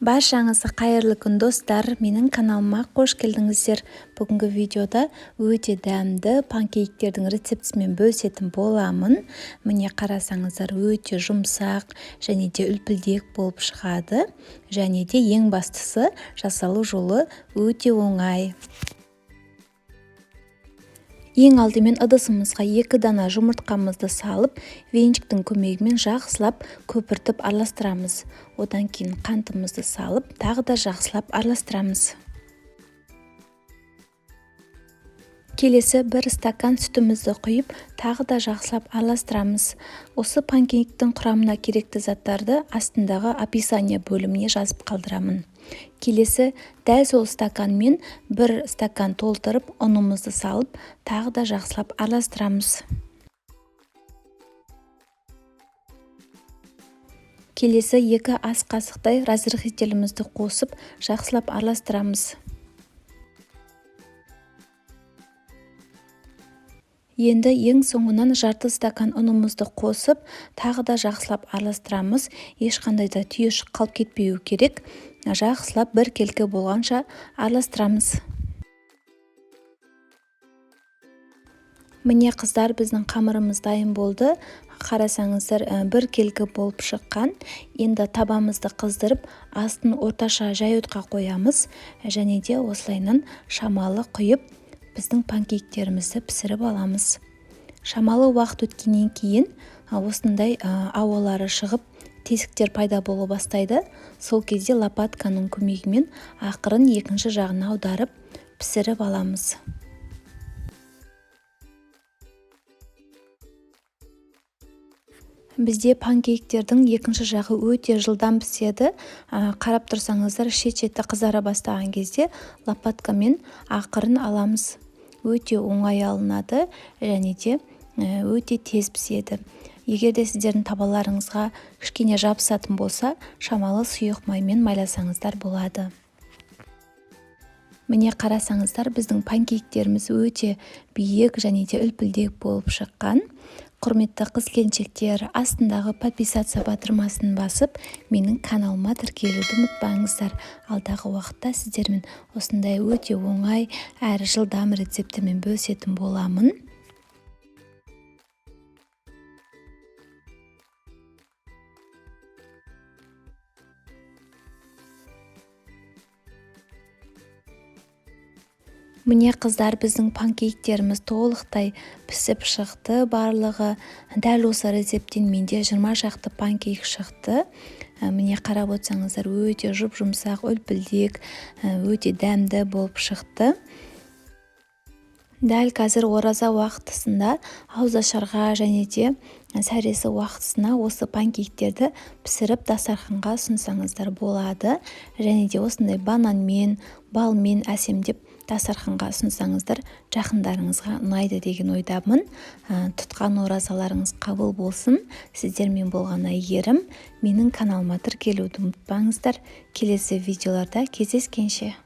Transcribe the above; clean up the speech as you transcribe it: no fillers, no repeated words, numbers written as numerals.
Баршаңызға қайырлы күн, достар! Менің каналыма қош келдіңіздер. Бүгінгі видеода өте дәмді панкейктердің рецептісімен бөлісетін боламын. Міне, қарасаңыздар, өте жұмсақ және де үлпілдек болып шығады. Және де ең бастысы, жасалу жолы өте оңай. Ең алдымен ыдысымызға 2 дана жұмыртқамызды салып, венчиктің көмегімен жақсылап көпіртіп араластырамыз. Одан кейін қантымызды салып, тағы да жақсылап араластырамыз. Келесі 1 стакан сүтімізді құйып, тағы да жақсылап араластырамыз. Осы панкейктің құрамына керекті заттарды астындағы описание бөліміне жазып қалдырамын. Келесі дәл сол стаканмен 1 стакан толтырып, ұнымызды салып, тағы да жақсылап араластырамыз. Келесі 2 ас қасықтай разрыхлителімізді қосып, жақсылап араластырамыз. Енді ең соңынан жарты стакан ұнымызды қосып, тағы да жақсылап араластырамыз. Ешқандай да түйіршік қалып кетпеуі керек. Жақсылап бір келкі болғанша араластырамыз. Міне, қыздар, біздің қамырымыз дайын болды. Қарасаңыздар, бір келкі болып шыққан. Енді табамызды қыздырып, астын орташа жай отқа қоямыз. Және де осылайынан шамалы құйып, біздің панкейктерімізді пісіріп аламыз. Шамалы уақыт өткеннен кейін осындай ауалары шығып, тесіктер пайда бола бастайды. Сол кезде лопатканың көмегімен ақырын екінші жағына аударып, пісіріп аламыз. Бізде панкейктердің екінші жағы өте жылдам піседі. Қарап тұрсаңыздар, шет-шеті қызара бастаған кезде лопаткамен ақырын аламыз. Өте оңай алынады және де өте тез піседі. Егер де сіздердің табаларыңызға кішкене жабысатын болса, шамалы сұйық маймен майласаңыздар болады. Міне, қарасаңыздар, біздің панкейктеріміз өте биік және де үлпілдек болып шыққан. Құрметті қыз-келіншектер, астындағы подписаться батырмасын басып, менің каналыма тіркелуді ұмытпаңыздар. Алдағы уақытта сіздермен осындай өте оңай әрі жылдам рецепттермен бөлісетін боламын. Міне, қыздар, біздің панкейктеріміз толықтай пісіп шықты барлығы. Дәл осы рецепттен менде 20 шақты панкейк шықты. Міне, қарап отырсаңыздар, өте жұп-жұмсақ, үлпілдек, өте дәмді болып шықты. Дәл қазір ораза уақытысында ауызашарға және де сәресі уақытысына осы панкейктерді пісіріп дастарханға ұсынсаңыздар болады. Және де осындай бананмен, балмен әсемдеп дастарханға ұсынсаңыздар, жақындарыңызға ұнайды деген ойдамын. Тұтқан оразаларыңыз қабыл болсын. Сіздермен болған Әйгерім. Менің каналыма тіркелуді ұмытпаңыздар. Келесі видеоларда кездескенше.